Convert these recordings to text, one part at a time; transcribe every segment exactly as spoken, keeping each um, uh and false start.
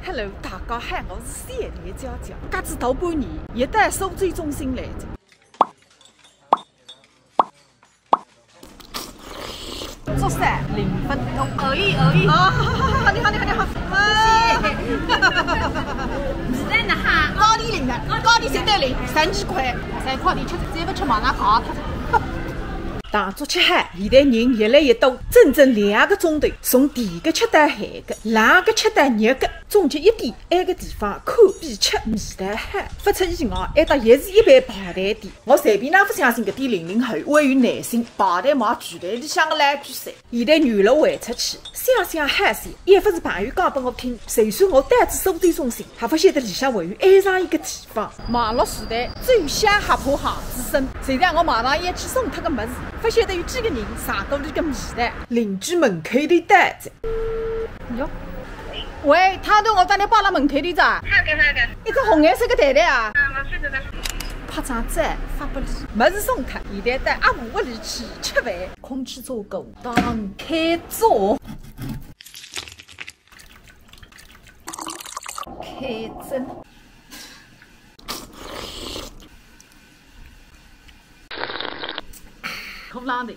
Hello，大家好，我是谢丽娇娇。隔仔大半年，又到苏州中心来了。祝三零分。哦，咦，哦，咦。啊，你好，你好，你好。啊。谢谢。你在哪？高低领的，高低谁带领？三十块。三块钿吃，再不吃马上卡脱。糖粥吃好，现在人越来越多，整整两个钟头，从甜个吃到咸个，冷个吃到热个，总结一点，埃个地方口比吃味道好，勿出意外，埃搭也是一爿排队店。我随便哪勿相信搿点零零后还有耐心排队买巨蛋里向个老鬼三。现在原路回出去，想想好笑，也勿是朋友讲拨我听，就算我到仔苏州中心，还勿晓得里向还有埃样一个地方。 网络时代最香吓怕吓之声，现在我马上要去送脱个物事，勿晓得有几个人尝过伊个味道。邻居门口头到仔。哟，喂，汤团，我当然摆辣门口头着。好个，好个。一只红颜色个袋袋啊。啊，我晓得了。拍张照发拨伊，物事送脱，现在到阿婆屋里去吃饭。空气炸锅，打开做。 开蒸。可冷的。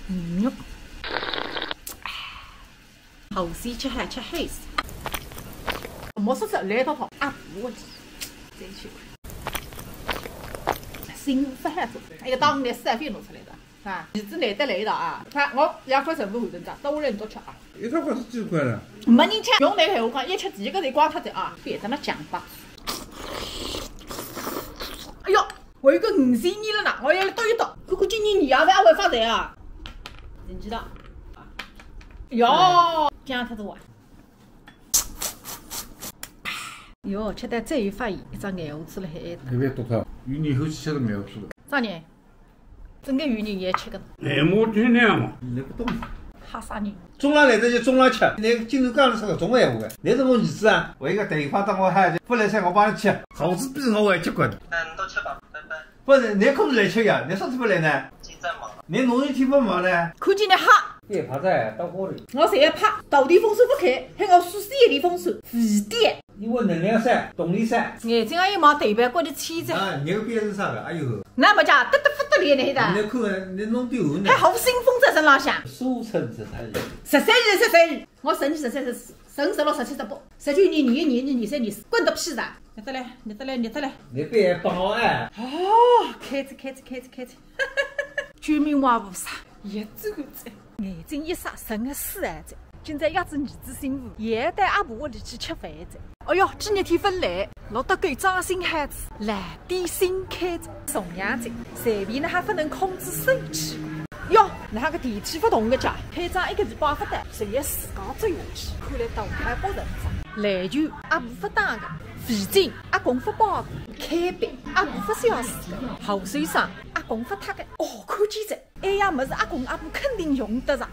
嗯。好，先吃好，吃好势。没说是来一套啊，我再去。新发做，哎呀，当年三飞弄出来的。 啊，儿子难得来一道啊，看我两块全部后头着，到屋里侬多吃啊。一块块是几块了？没人吃，用那个闲话讲，一吃第一个就光脱的啊，别在那讲吧。哎哟，我有个五十年了呢，我要来倒一倒，看看今年年夜饭还会发财啊？人知道？哟，讲他的话。哟，吃得再有发言，一只眼胡子了还。那边多少？有人欢喜吃的蛮好吃的。啥人？ 真个有人也吃个。哎，我天天嘛。你不懂。吓啥人？中浪来得及中浪吃，你竟然讲了这个中闲话个，你是我儿子啊？我一个头发当我害，不来三我帮你吃。猴子比我还结棍。嗯，都吃吧，拜拜。不是，你可以来吃呀，你上次不来呢？今在忙。你农历天不忙呢？看见你哈。别怕在到锅里。我谁也怕，到底风扇不开，还我舒适一点风扇，非得。 因为能量少，动力少。眼睛也有毛头白过的气质。啊，你个表是啥个？哎呦。那么讲，得得不得了呢，现在。你看看，你弄丢呢。还好新风在身浪向。苏城这太热。十三日，十三日，我生日十三日，生日十六、十七、十八、十九年、二月、二日、二三、二四，关得屁事啊！你得来，你得来，你得来。你别帮我哎。哦，开着，开着，开着，开着。救命哇，菩萨！ 一转转，眼睛一眨，人个死啊！今朝约仔儿子新妇，也带阿婆屋里去吃饭哉。哎哟，几日天勿来，落得够装新好仔，来点新开仔，重阳节，随便哪哈勿能控制手气。哟，哪哈个电梯勿动个家，开张一个礼拜勿到，就要自家走下去，看来大海不认账。篮球阿婆勿打个，围巾阿公勿包个，开背阿婆勿笑死个，后手上阿公勿脱个。哦，看见哉。 哎呀，么事阿公阿婆肯定用得着。